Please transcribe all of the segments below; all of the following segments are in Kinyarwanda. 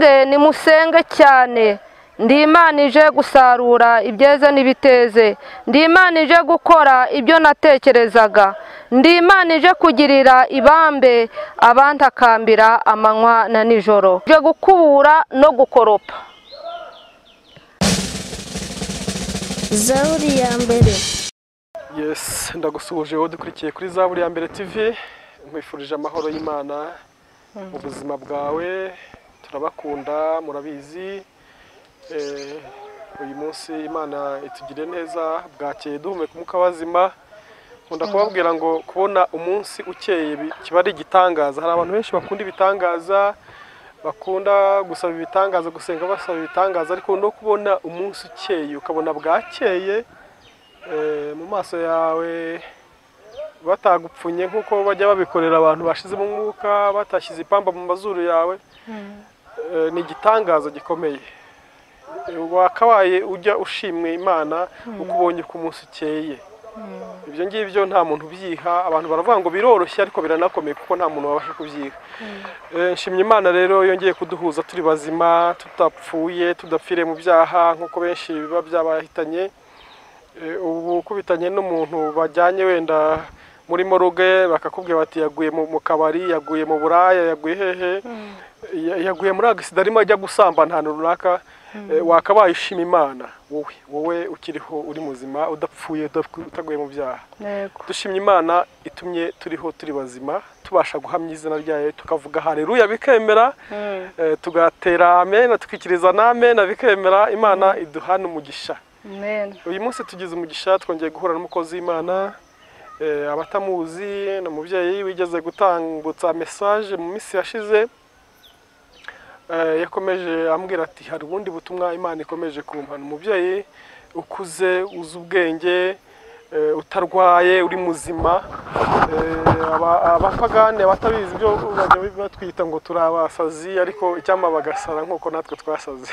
Nimusenge cyane. Ndi Imana ije gusarura ibyeze n'ibiteze. Ndi Imana ije gukora ibyo natekerezaga. Ndi Imana ije kugirira ibambe abantakambira amanywa na nijoro. Ije gukubura no gukoropa. Zaburi ya mbere. Yes, ndagusuhuje wowe dukurikiye kuri Zaburi ya mbere TV. Nkwifurije amahoro y'Imana mu buzima bwawe. Turabakunda murabizi. Uyu munsi Imana itugire neza, bwakeye duhumeka umwuka wazima. Nkunda kubabwira ngo kubona umunsi ukeye kiba ari igitangaza. Hari abantu benshi bakunda ibitangaza, bakunda gusaba ibitangaza, gusenga basaba ibitangaza, ariko no kubona umunsi ukeye ukabona bwakeye mu maso yawe batagupfunye nkuko bajya babikorera abantu bashizemo umwuka, batashyize ipamba mu mazuru yawe, ni igitangaza gikomeye. Wakabaye ujya ushimwe Imana uko ubonye ku munsi ukeye. Ibyo ngibyo nta muntu ubyiha. Abantu baravuga ngo biroroshye ariko biranakomeye kuko nta muntu wabasha kubyiha. Nshimye Imana rero yongeye kuduhuza turi bazima, tutapfuye, tudapfire mu byaha nkuko benshi biba byabahitanye. Ubu kubitanye n'umuntu bajyanye wenda muri moruge bakakubwira bati yaguye mu kabari, yaguye mu buraya, yaguye hehe, yaguye muri agisida arimo ajya gusambana ahantu runaka. Wakabaye ushima Imana wowe ukiriho uri muzima, udapfuye, utaguye mu byaha. Dushimye Imana itumye turiho turi bazima, tubasha guhamya izina ryayo, tukavuga haleluya bikemera, tugatera amen, tukikiriza n'amen bikemera. Imana iduhana umugisha. Uyu munsi tugize umugisha, twongeye guhura n'umukozi w'Imana. Abatamuzi ni umubyeyi wigeze gutambutsa message mu minsi yashize. Yakomeje ambwira ati hari ubundi butumwa Imana ikomeje kumpa. Umubyeyi ukuze, uzi ubwenge, utarwaye, uri muzima. Abapagane abatabizi ibyo bajya batwita ngo turabasazi, ariko icyama bagasara nkuko natwe twasaze.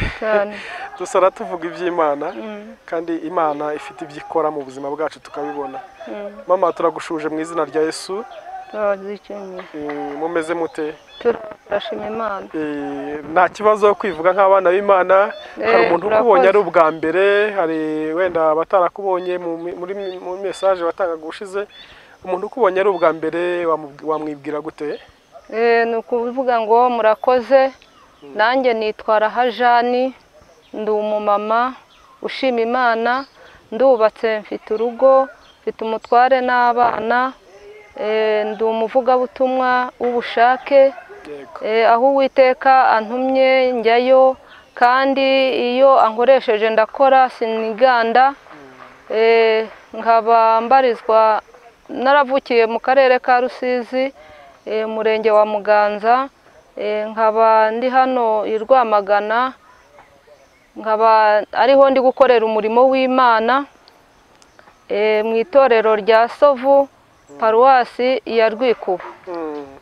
Dusara tuvuga iby'Imana, kandi Imana ifite ibyo ikora mu buzima bwacu tukabibona. Mama, turagushuje mu izina rya Yesu. Mumeze mute? Turashima Imana. Nta kibazo kwivuga nk'abana b'Imana. Hari umuntu ukubonye ari ubwa mbere, hari wenda abatarakubonye muri message watangaga ubushize. Umuntu ukubonye ari ubwa mbere wamwibwira gute? Ni ukuvuga ngo murakoze. Nanjye nitwa Rahajani, ndi umumama ushima Imana, ndubatse, mfite urugo, mfite umutware n'abana. Ndi umuvugabutumwa w'ubushake. Aho Uwiteka antumye njyayo, kandi iyo ankoresheje ndakora siniganda. Nkaba mbarizwa naravukiye mu karere ka Rusizi, umurenge wa Muganza. Nkaba ndi hano i Rwamagana, nkaba ariho ndi gukorera umurimo w'Imana mu itorero rya Sovu, paruwasi ya Rwikuba.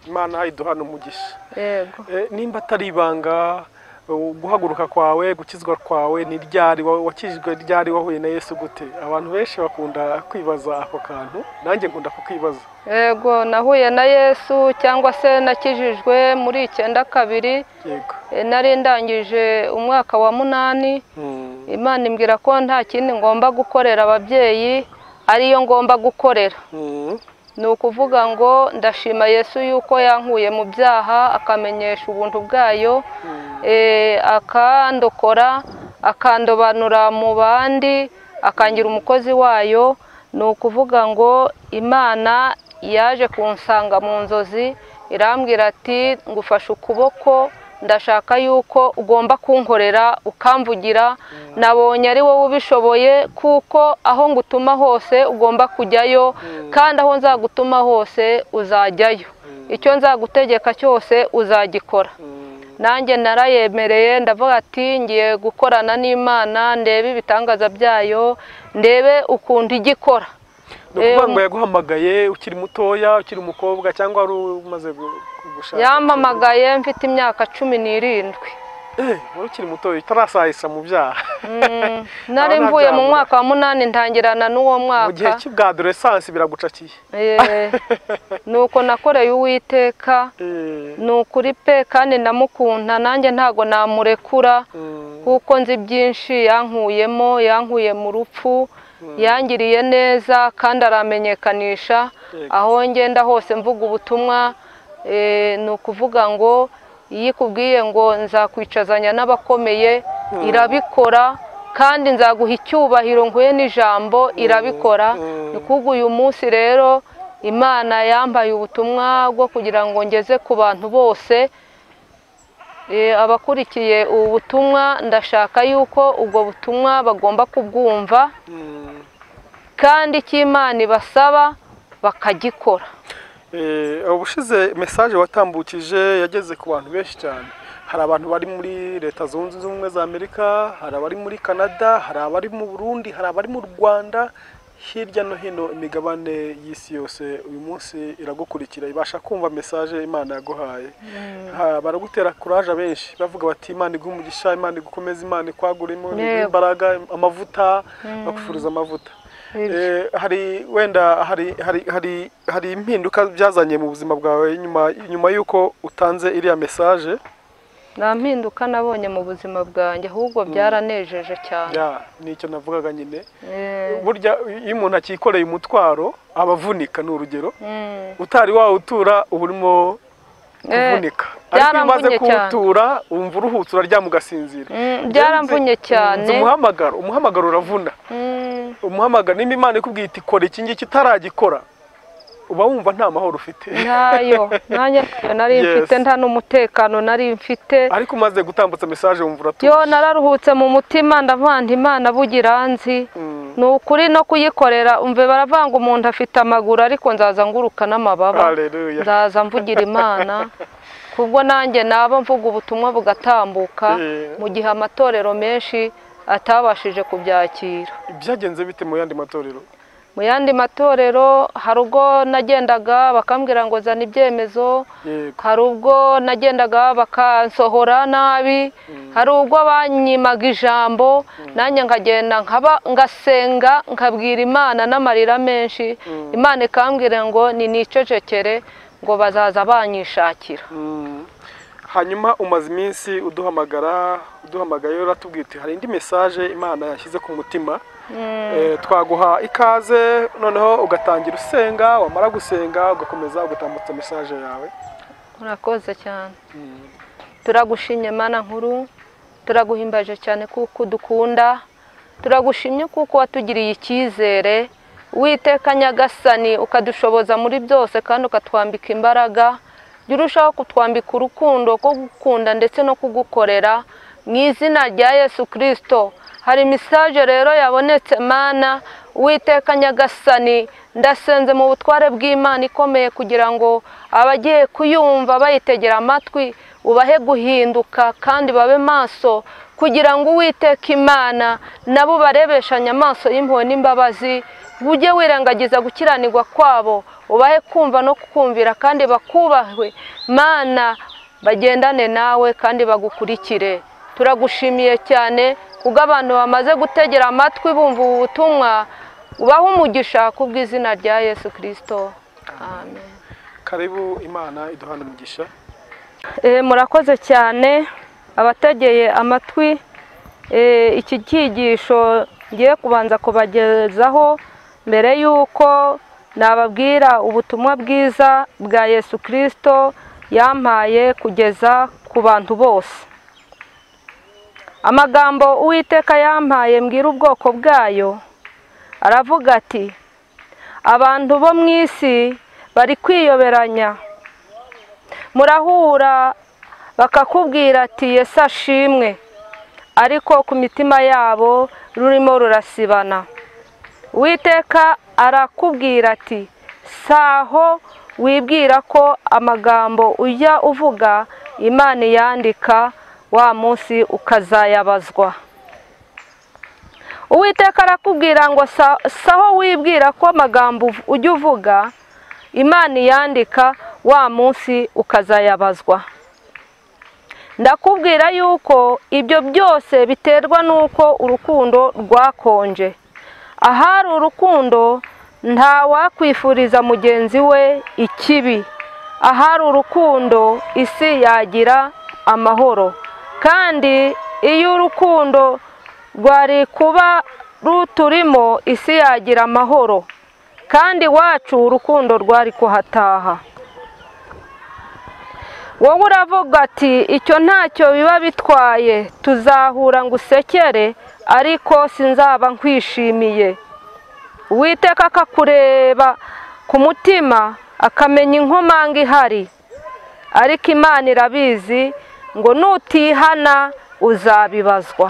Imana iduhana umugisha. Yego. Nimba atari ibanga, guhaguruka kwawe, gukizwa kwawe ni ryari? Wakijijwe ryari? Wahuye na Yesu gute? Abantu benshi bakunda kwibaza ako kantu, nanjye nkunda kukwibaza. Yego, nahuye na Yesu cyangwa se nakijijwe muri 92. Yego. Nari ndangije umwaka wa 8. Imana imbwira ko nta kindi ngomba gukorera ababyeyi, ariyo ngomba gukorera. Ni ukuvuga ngo ndashima Yesu yuko yankuye mu byaha, akamenyesha ubuntu bwayo, akandokora, akandobanura mu bandi, akangira umukozi wayo. Ni ukuvuga ngo Imana yaje kunsanga mu nzozi, irambwira ati ngufashe ukuboko, ndashaka yuko ugomba kunkorera ukamvugira. Nabonye ari wowe ubishoboye, kuko aho ngutuma hose ugomba kujyayo, kandi aho nzagutuma hose uzajyayo, icyo nzagutegeka cyose uzagikora. Nanjye narayemereye, ndavuga ati ngiye gukorana n'Imana, ndebe ibitangaza byayo, ndebe ukuntu igikora. Ni ukuvuga ngo yaguhamagaye ukiri mutoya, ukiri umukobwa, cyangwa wari umaze gushaka? Yampamagaye mfite imyaka 17. Wari ukiri muto utarasahisa mu byaha. Nari mvuye mu mwaka wa 8 ntangirana n'uwo mwaka. Mu gihe cy'ubwadolescence biragucakiye. Nuko nakoreye Uwiteka, ni ukuri pe, kandi ndamukunda, nanjye ntago namurekura, kuko nzi byinshi yankuyemo, yankuye mu rupfu, yangiriye neza kandi aramenyekanisha aho ngenda hose mvuga ubutumwa. Ni ukuvuga ngo iyo ikubwiye ngo nzakwicazanya n'abakomeye irabikora, kandi nzaguha icyubahiro nkuye n'ijambo irabikora. Ni kuvuga uyu munsi rero Imana yambaye ubutumwa bwo kugira ngo ngeze ku bantu bose. Abakurikiye ubu butumwa ndashaka yuko ubwo butumwa bagomba kubwumva, kandi icyo Imana ibasaba bakagikora. Ubushize message watambukije yageze ku bantu benshi cyane. Hari abantu bari muri Leta Zunze Ubumwe za Amerika, hari abari muri Canada, hari abari mu Burundi, hari abari mu Rwanda, hirya no hino imigabane y'isi yose uyu munsi iragukurikira, ibasha kumva message Imana yaguhaye. Baragutera courage abenshi bavuga bati Imana iguhe umugisha, Imana igukomeze, Imana ikwagure, imbaraga, amavuta, bakufuriza amavuta. Hari wenda hari hari hari hari impinduka byazanye mu buzima bwawe nyuma yuko utanze iriya message? Nta mpinduka nabonye mu buzima bwanjye, ahubwo byaranejeje cyane. Nicyo navugaga nyine. Burya iyo umuntu akikoreye umutwaro abavunika, ni urugero utari wawutura uba urimo kuvunika, ariko iyo umaze kuwutura wumva uruhutse, uraryama ugasinzira. Byaramvunye cyane. Umuhamagaro uravuna. Umuhamagaro, nimba Imana ikubwiye iti kora iki ngiki utaragikora, uba wumva nta mahoro ufite. Ntayo, nanjye nari mfite, nta n'umutekano nari mfite. Ariko umaze gutambutsa message wumva uratuje. Yo, nararuhutse mu mutima, ndavuga nti Imana bugira nzi. Ni ukuri no kuyikorera, umve baravanga umuntu afite amaguru ariko nzaza nguruka n'amababa. Nzaza mvugira Imana, kubwo nanjye naba mvuga ubutumwa bugatambuka mu gihe amatorero menshi atabashije kubyakira. Byagenze bite mu yandi matorero? Mu yandi matorero hari ubwo nagendaga bakambwira ngo zana ibyemezo, hari ubwo nagendaga bakansohora nabi, hari ubwo banyimaga ijambo, nanjye nkagenda ngasenga nkabwira Imana n'amarira menshi, Imana ikambwira ngo ni nicecekere ngo bazaza banyishakira. Hanyuma umaze iminsi uduhamagaye uratubwira uti hari indi message Imana yashyize ku mutima. Twaguha ikaze noneho ugatangira usenga, wamara gusenga ugakomeza ugatambutsa message yawe. Murakoze cyane. Turagushimye Mana nkuru, turaguhimbaje cyane kuko dukunda, turagushimye kuko watugiriye icyizere, Uwiteka Nyagasani ukadushoboza muri byose kandi ukatwambika imbaraga, urushaho kutwambika urukundo rwo gukunda ndetse no kugukorera mu izina rya Yesu Kristo. Hari message rero yabonetse Mana, Uwiteka Nyagasani ndasenze mu butware bw'Imana ikomeye kugira ngo abagiye kuyumva bayitegera amatwi ubahe guhinduka kandi babe maso, kugira ngo Uwiteka Imana nabo barebeshanye amaso y'impuhwe n'imbabazi, ujye wirengagiza gukiranirwa kwabo, ubahe kumva no kukumvira kandi bakubahwe Mana, bagendane nawe kandi bagukurikire. Turagushimiye cyane kubwo abantu bamaze gutegera amatwi bumva ubu butumwa, ubahe umugisha kubw'izina rya Yesu Kristo. Amen. Karibu, Imana iduhane umugisha. Murakoze cyane abategeye amatwi iki cyigisho ngiye kubanza kubagezaho mbere yuko nababwira ubutumwa bwiza bwa Yesu Kristo yampaye kugeza ku bantu bose. Amagambo Uwiteka yampaye mbwira ubwoko bwayo, aravuga ati abantu bo mu isi bari kwiyoberanya, murahura bakakubwira ati Yesu ashimwe, ariko ku mitima yabo rurimo rurasibana. Uwiteka arakubwira ati saho wibwira ko amagambo ujya uvuga Imana yandika, wa munsi ukazayabazwa. Uwiteka arakubwira ngo saho wibwira ko amagambo ujya uvuga Imana yandika, wa munsi ukazayabazwa. Ndakubwira yuko ibyo byose biterwa n'uko urukundo rwakonje. Ahari urukundo nta wakwifuriza mugenzi we ikibi. Ahari urukundo isi yagira amahoro. Kandi iyo urukundo rwari kuba ruturimo isi yagira amahoro, kandi wacu urukundo rwari kuhataha. Wowe uravuga ati icyo ntacyo biba bitwaye, tuzahura ngo usekere, ariko sinzaba nkwishimiye. Uwiteka akakureba ku mutima akamenya inkomanga ihari, ariko Imana irabizi ngo nutihana uzabibazwa.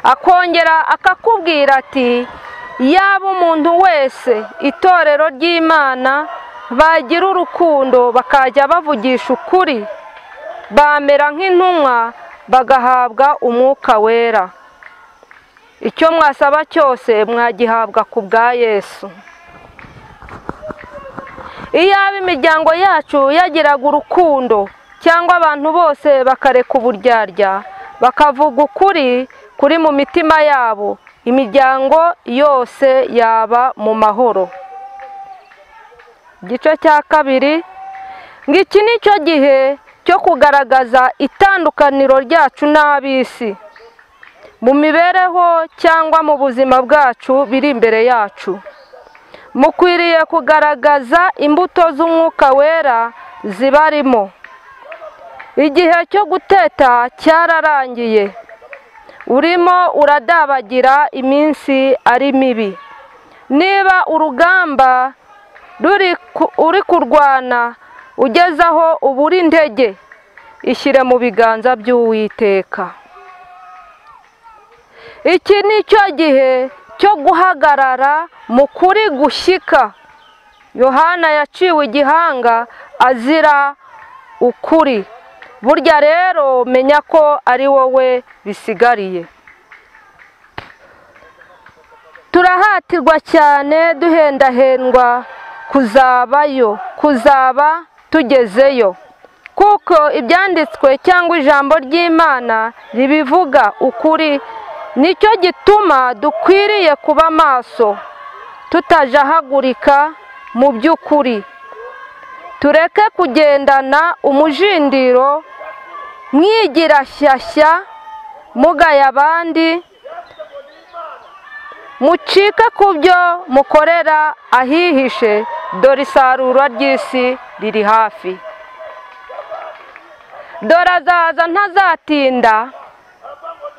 Akongera akakubwira ati yaba umuntu wese itorero ry'Imana bagira urukundo bakajya bavugisha ukuri, bamera nk'intumwa bagahabwa umwuka wera. Icyo mwasaba cyose mwagihabwa ku bwa Yesu. Iyaba imiryango yacu yagiraga urukundo, cyangwa abantu bose bakareka uburyarya bakavuga ukuri kuri mu mitima yabo, imiryango yose yaba mu mahoro. Igice cya kabiri, ngo iki ni cyo gihe cyo kugaragaza itandukaniro ryacu n'ab'isi mu mibereho cyangwa mu buzima bwacu biri imbere yacu. Mukwiriye kugaragaza imbuto z'umwuka wera zibarimo. Igihe cyo guteta cyararangiye, urimo uradabagira iminsi ari mibi. Niba urugamba uri kurwana ugezaho ubura intege, ishyire mu biganza by'Uwiteka. Iki ni cyo gihe cyo guhagarara mu kuri gushyika. Yohana yaciwe igihanga azira ukuri. Burya rero menya ko ari wowe bisigariye. Turahatirwa cyane duhendahendwa kuzabayo, kuzaba tugezeyo, kuko ibyanditswe cyangwa ijambo ry'Imana ribivuga ukuri. Nicyo gituma dukwiriye kuba maso, tutajahagurika mu by'ukuri. Tureke kugendana umujindiro mwigira shyashya mugaya abandi, mucike ku byo mukorera ahihishe, dore isarura ry'isi riri hafi. Dore azaza ntazatinda,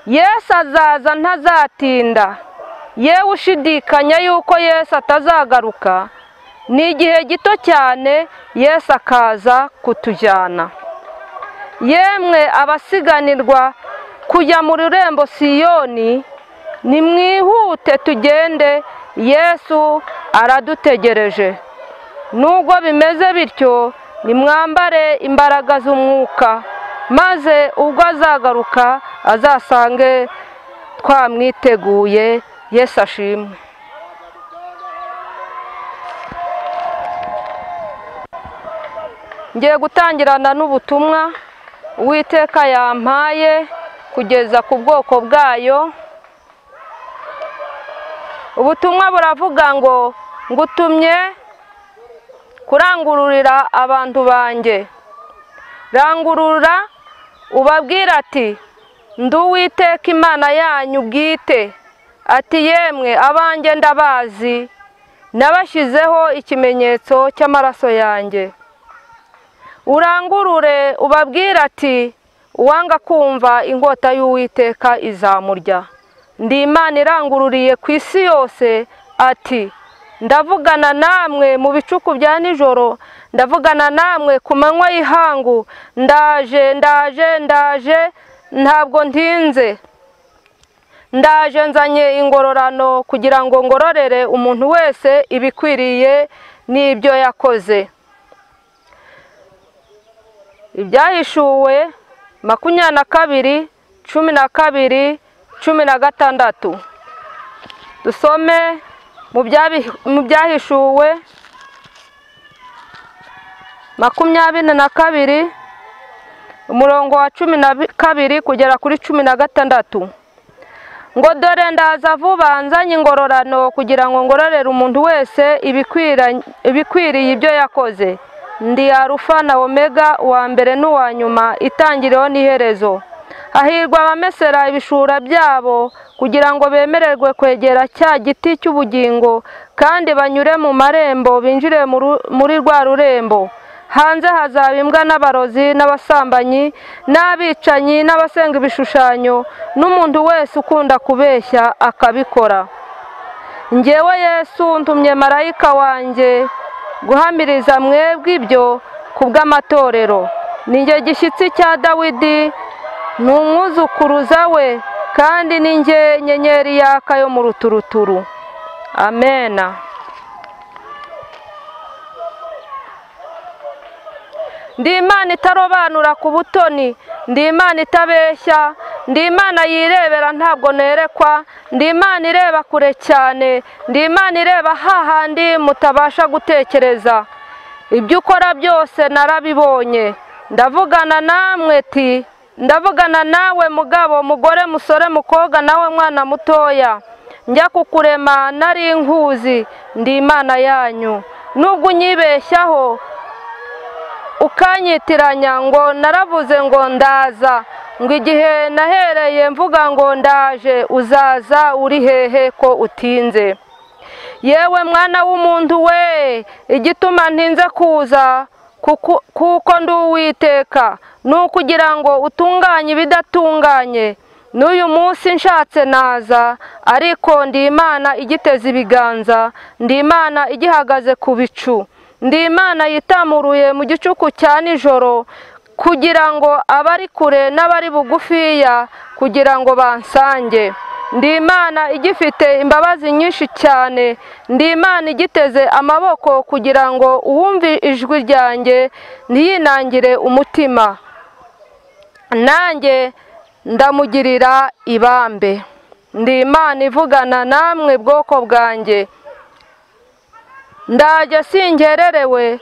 Yesu azaza ntazatinda. Yewe ushidikanya yuko Yesu atazagaruka, ni igihe gito cyane Yesu akaza kutujyana. Yemwe abasiganirwa kujya mu rurembo Siyoni, nimwihute tugende, Yesu aradutegereje. Nubwo bimeze bityo, nimwambare imbaraga z'umwuka, maze ubwo azagaruka azasange twamwiteguye. Yesu ashimwe. Ngiye gutangirana n'ubutumwa Uwiteka yampaye kugeza ku bwoko bwayo. Ubutumwa buravuga ngo ngutumye kurangururira abantu banjye. Rangurura ubabwira ati ndi Uwiteka Imana yanyu bwite, ati yemwe abanjye ndabazi, nabashyizeho ikimenyetso cy'amaraso yanjye. Urangurure ubabwira ati uwanga kumva inkota y'Uwiteka izamurya. Ndi Imana irangururiye ku isi yose, ati ndavugana namwe mu bicuku bya nijoro, ndavugana namwe ku manywa y'ihangu, ndaje ndaje ndaje, ntabwo ntinze. Ndaje nzanye ingororano kugira ngo ngororere umuntu wese ibikwiriye n'ibyo yakoze. Ibyahishuwe 22 12 16. Dusome mu byahishuwe 22 umurongo wa 12 kugera kuri 16. Ngo dore ndaza vuba nzanye ingororano kugira ngo ngororere umuntu wese ibikwiriye ibyo yakoze. Ndi Arufa na Omega, uwa mbere n'uwa nyuma, itangiriro n'iherezo. Hahirwa abamesera ibishura byabo kugira ngo bemererwe kwegera cya giti cy'ubugingo, kandi banyure mu marembo binjire muri rwa rurembo. Hanze hazaba imbwa n'abarozi n'abasambanyi n'abicanyi n'abasenga ibishushanyo n'umuntu wese ukunda kubeshya akabikora. Njyewe Yesu ntumye marayika wanjye guhamiriza mwebwe ibyo kubw'amatorero. Ninjye gishyitsi cya Dawidi, ni umwuzukuruza we, kandi ninjye nyenyeri yaka yo mu ruturuturu. Amena. Ndi Imana itarobanura ku butoni, ndi Imana itabeshya, ndi Imana yirebera ntabwo nerekwa, ndi Imana ireba kure cyane, ndi Imana ireba hahandi mutabasha gutekereza. Ibyo ukora byose narabibonye. Ndavugana namwe ti, ndavugana nawe mugabo, mugore, musore, mukobwa, nawe mwana mutoya. Njya kukurema nari nkuzi, ndi Imana yanyu. Nubwo unyibeshyaho ukanyitiranya ngo naravuze ngo ndaza, ngo igihe nahereye mvuga ngo ndaje, uzaza uri hehe ko utinze? Yewe mwana w'umuntu we, igituma ntinze kuza kuko ndi Uwiteka, ni ukugira ngo utunganye ibidatunganye. N'uyu munsi nshatse naza, ariko ndi Imana igiteze ibiganza, ndi Imana igihagaze ku bicu, ndi Imana yitamuruye mu gicuku cya nijoro, kugira ngo abari kure n'abari bugufiya kugira ngo bansange. Ndi Imana igifite imbabazi nyinshi cyane, ndi Imana igiteze amaboko kugira ngo uwumve ijwi ryanjye ntiyinangire umutima, nanjye ndamugirira ibambe. Ndi Imana ivugana namwe bwoko bwanjye. Ndaje singererewe,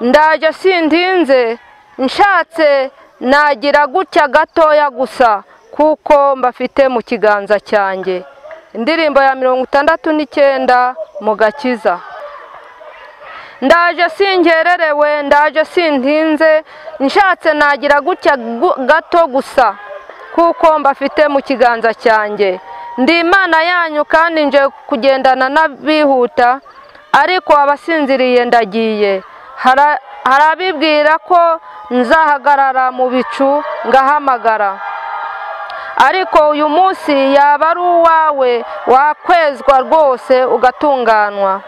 ndaje sintinze, nshatse nagira gutya gatoya gusa, kuko mbafite mu kiganza cyanjye. Indirimbo ya 69 mu gakiza. Ndaje singererewe, ndaje sintinze, nshatse nagira gutya gato gusa, kuko mbafite mu kiganza cyanjye. Ndi Imana yanyu kandi nje kugendana n'abihuta, ariko abasinziriye ndagiye. Harabibwira ko nzahagarara mu bicu ngahamagara, ariko uyu munsi yaba ari uwawe, wakwezwa rwose ugatunganwa.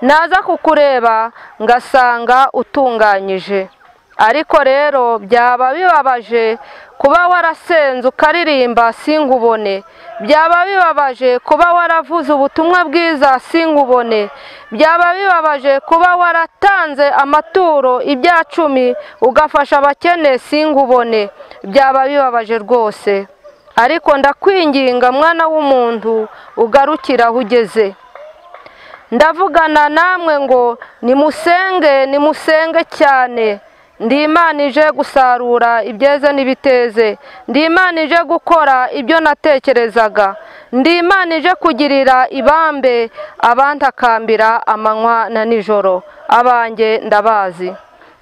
Naza kukureba ngasanga utunganyije. Ariko rero byaba bibabaje kuba warasenze ukaririmba sinkubone, byaba bibabaje kuba waravuze ubutumwa bwiza sinkubone, byaba bibabaje kuba waratanze amaturo ibya 10 ugafasha abakene sinkubone, byaba bibabaje rwose. Ariko ndakwinginga mwana w'umuntu, ugarukira aho ugeze. Ndavugana namwe ngo nimusenge, nimusenge cyane. Ndi Imana ije gusarura ibyeze n'ibiteze, ndi Imana ije gukora ibyo natekerezaga, ndi Imana ije kugirira ibambe abantakambira amanywa na nijoro. Abanjye ndabazi,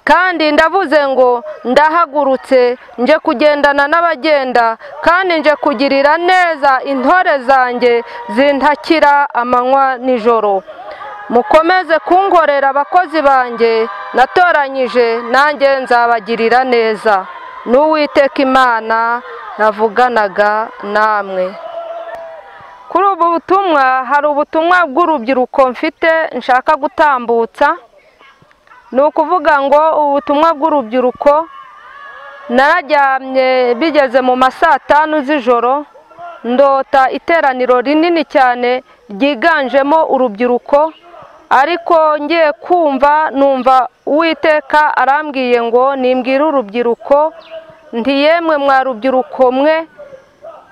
kandi ndavuze ngo ndahagurutse nje kugendana n'abagenda, kandi nje kugirira neza intore zanjye zintakira amanywa nijoro. Mukomeze kunkorera abakozi banjye natoranyije, nanjye nzabagirira neza. N'Uwiteka Imana navuganaga namwe. Kuri ubu butumwa hari ubutumwa bw'urubyiruko mfite nshaka gutambutsa. Ni ukuvuga ngo ubutumwa bw'urubyiruko, nararyamye bigeze mu ma saa 5 z'ijoro, ndota iteraniro rinini cyane ryiganjemo urubyiruko, ariko ngiye kumva numva Uwiteka arambwiye ngo nimbwire urubyiruko nti yemwe mwa rubyiruko mwe,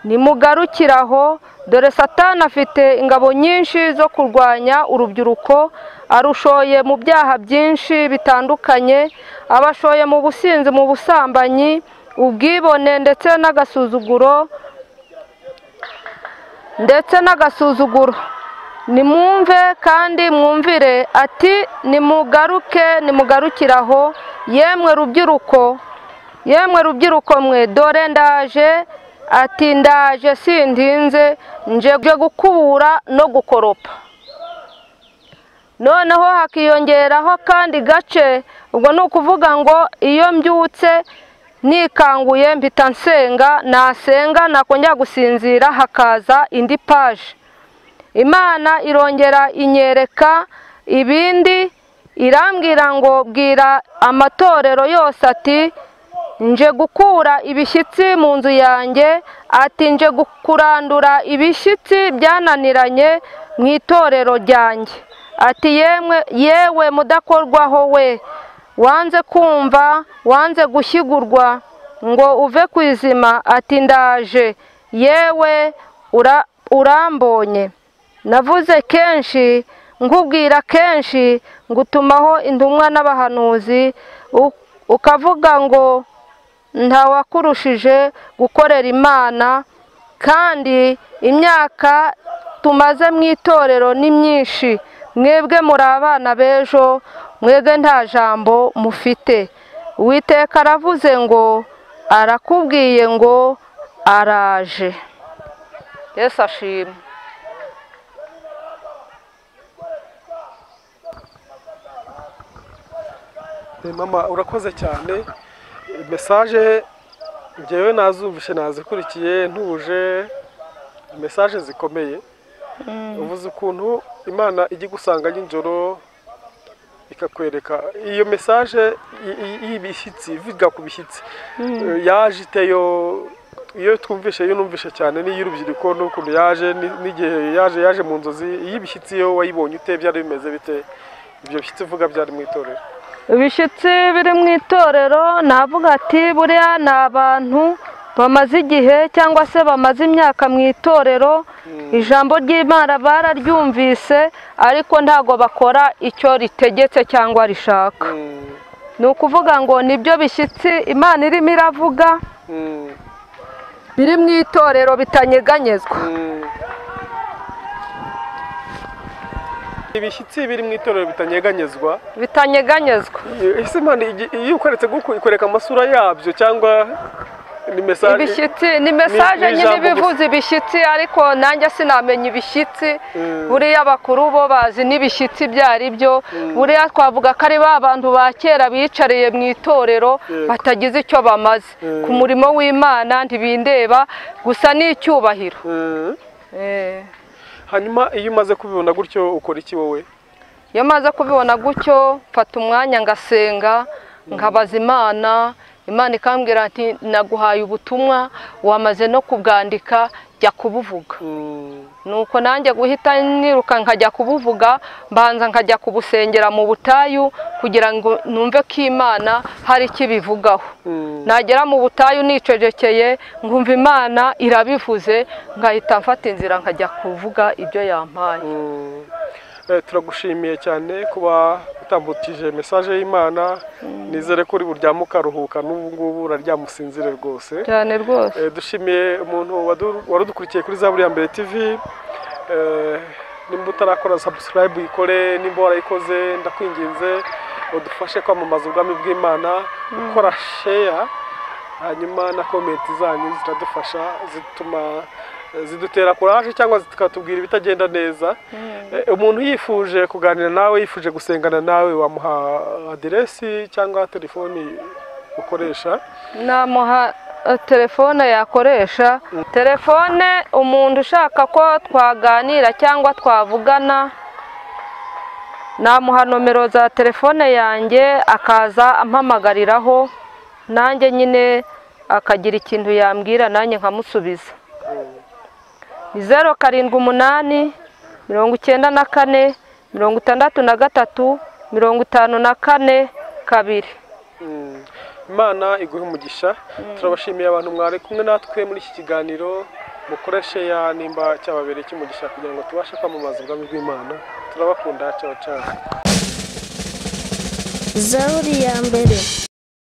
nimugarukiraho Dore Satani afite ingabo nyinshi zo kurwanya urubyiruko, arushoye mu byaha byinshi bitandukanye, abashoye mu businzi, mu busambanyi, ubwibone ndetse n'agasuzuguro Nimwumve kandi mwumvire, ati nimugaruke, nimugarukiraho, yemwe rubyiruko, yemwe rubyiruko mwe, dore ndaje, ati ndaje sintinze, nje gukubura no gukoropa. Noneho hakiyongeraho kandi gace, ubwo ni ukuvuga ngo iyo mbyutse nikanguye mpita nsenga, nasenga nakongera gusinzira hakaza indi paje. Imana irongera inyereka ibindi, irambwira ngo bwira amatorero yose ati nje gukura ibishyitsi mu nzu yanjye, ati nje kurandura ibishyitsi byananiranye mu itorero ryanjye. Ati yemwe, yewe mudakorwaho we, wanze kumva, wanze gushyigurwa ngo uve ku izima, ati ndaje, yewe urambonye. Navuze kenshi, nkubwira kenshi, ngutumaho intumwa n'abahanuzi, ukavuga ngo ntawakurushije gukorera Imana, kandi imyaka tumaze mu itorero ni myinshi, mwebwe muri abana b'ejo, mwebwe nta jambo mufite. Uwiteka aravuze ngo arakubwiye ngo araje. Yesu ashimwe. Mama urakoze cyane. Message njyewe nazumvishe, nazikurikiye ntuje, message zikomeye. Uvuze ukuntu Imana ijya igusanga nijoro ikakwereka iyo message y'ibishyitsi, ivuga ku bishyitsi yaje iteyo. Iyo twumvishe, iyo numvishe cyane ni y'urubyiruko n'ukuntu yaje n'igihe yaje mu nzozi. Y'ibishyitsi yo wayibonye ute? Byari bimeze bite ibyo bishyitsi uvuga byari mu itorero? Ibishyitsi biri mu itorero, navuga ati buriya ni abantu bamaze igihe cyangwa se bamaze imyaka mu itorero, ijambo ry'Imana bararyumvise ariko ntago bakora icyo ritegetse cyangwa rishaka. Ni ukuvuga ngo nibyo bishyitsi Imana irimo iravuga biri mu itorero bitanyeganyezwa. Ibishyitsi biri mu itorero bitanyeganyezwa, bitanyeganyezwa. Ese Imana iyo ukweretse ikwereka amasura yabyo cyangwa ni message? Ibishyitsi ni message nyine bivuze ibishyitsi, ariko nanjye sinamenya ibishyitsi. Buriya abakuru bo bazi n'ibishyitsi byari byo. Buriya twavuga ko ari ba bantu ba kera bicariye mu itorero batagize icyo bamaze ku murimo w'Imana, ntibindeba gusa n'icyubahiro. Hanyuma iyo umaze kubibona gutyo ukora iki wowe? Iyo maze kubibona gutyo mfata umwanya ngasenga, nkabaza Imana. Imana ikambwira ati naguhaye ubutumwa, wamaze no kubwandika, jya kubuvuga. Nuko nanjye guhita niruka nkajya kubuvuga, mbanza nkajya kubusengera mu butayu kugira ngo numve ko Imana hari icyo ibivugaho. Nagera mu butayu nicecekeye, nkumva Imana irabivuze, nkahita mfata inzira nkajya kuvuga ibyo yampaye. Turagushimiye cyane kuba utambukije message y'Imana. Nizere ko uri buryame ukaruhuka, n'ubu ngubu uraryama usinzire rwose cyane rwose. Dushimiye umuntu warudukurikiye kuri Zaburi ya Mbere TV. Nimba utarakora subscribe uyikore, nimba warayikoze ndakwinginze udufashe kwamamaza ubwami bw'Imana, ukora share, hanyuma na comment zanyu ziradufasha, zituma zidutera courage cyangwa zikatubwira ibitagenda neza. Umuntu yifuje kuganira nawe, yifuje gusengana nawe, wamuha aderesi cyangwa telefoni ukoresha? Namuha telefone yakoresha. Telefone umuntu ushaka ko twaganira cyangwa twavugana, namuha nomero za telefone yanjye akaza ampamagariraho, nanjye nyine akagira ikintu yambwira nanjye nkamusubiza. 0 7 8 94 63 54 2. Imana iguhe umugisha. Turabashimiye abantu mwari kumwe natwe muri iki kiganiro. Mukore share nimba cyababereye cy'umugisha kugira ngo tubashe kwamamaza ubwami bw'Imana. Turabakunda, ciao ciao. Zaburi ya mbere.